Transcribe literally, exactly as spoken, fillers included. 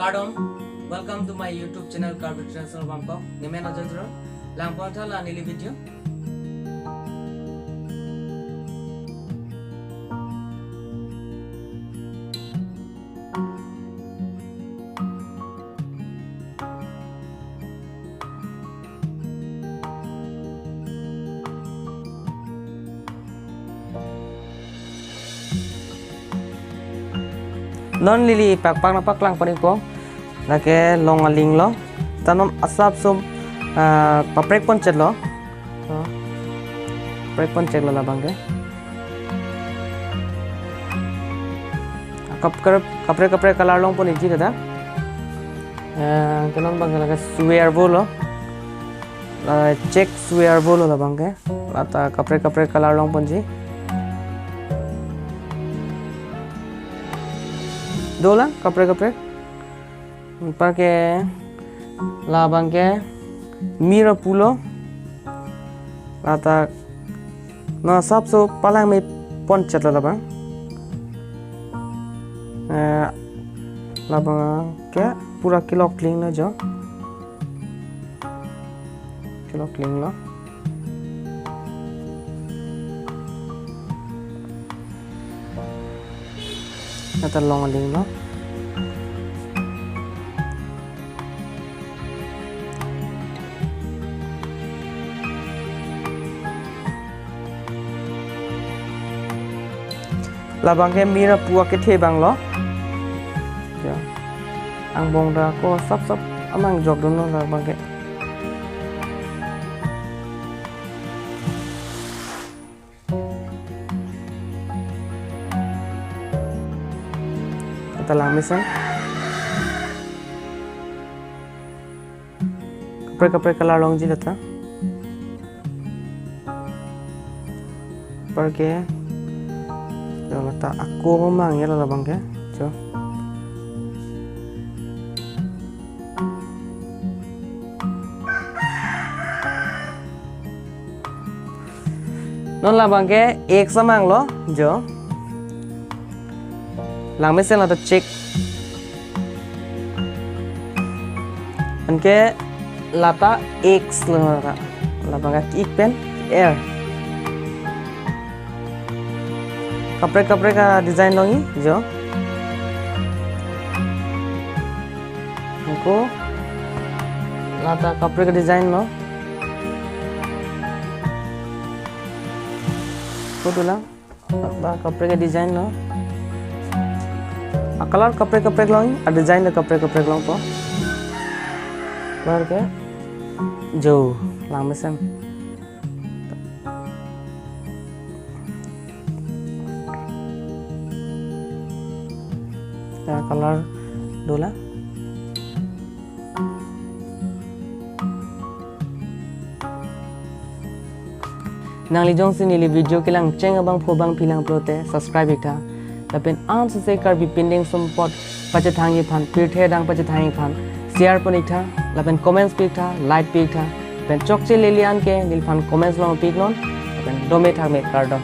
Kardom, welcome to my YouTube channel Karbi Traditional Bangkok. Ne men Ajoy Teron, langpon tha la neli video. Non neli pakpak nangpaklang pon-ikpo. Lake long aling lo. Ta non asapso, ah, paprek pon chot lo. So, paprek pon chot lo labang ke. Kap-, kap-, kaprek kaprek color long pon-ikji ta. Eh, ke non abang ke lake swear vo lo. La check swear vo lo labang ke. Lata kaprek kaprek color long ponji. Dolang kaprek kaprek. Anparke labang ke mirror pulo. Lata non asapso palangme pon chot lo labang. Eh, labang ke pura kelok kling lo jo. Kelok kling lo. Lata long aling lo. Labang ke mirror pu akethe abang lo. Ya. Angbong ta ako asapso amang jokdun lo labang ke. Lata langmesen. Kaprek kaprek color longji lata. Anparke. Jo lata ako amang ya labang ke. Jo. Non labang ke X amang lo, jo. Langmesen lata check. Anke lata X lo lata. Labang ke ik pen er. Kaprek kaprek a-design longji, jo. Ako lata kaprek a-design lo. Ako dolang. Lata kaprek a-design lo. A-color kaprek kaprek longji, a-design ta kaprek kaprek longpo. Anparke. Jo, langmesen. Ya, color dolang. Nangli jongsi neli video kelang cheng abangphu abangpi lang pulote subscribe iktha. Lapen ansose Karbi pindeng sumpot pachethangji aphan, pirthe adang pachethangji aphan share pon iktha, lapen comments pi iktha, like pi iktha, lapen chokche lele an ke neliphan comments along pi iknon, lapen dome thakme, kardom.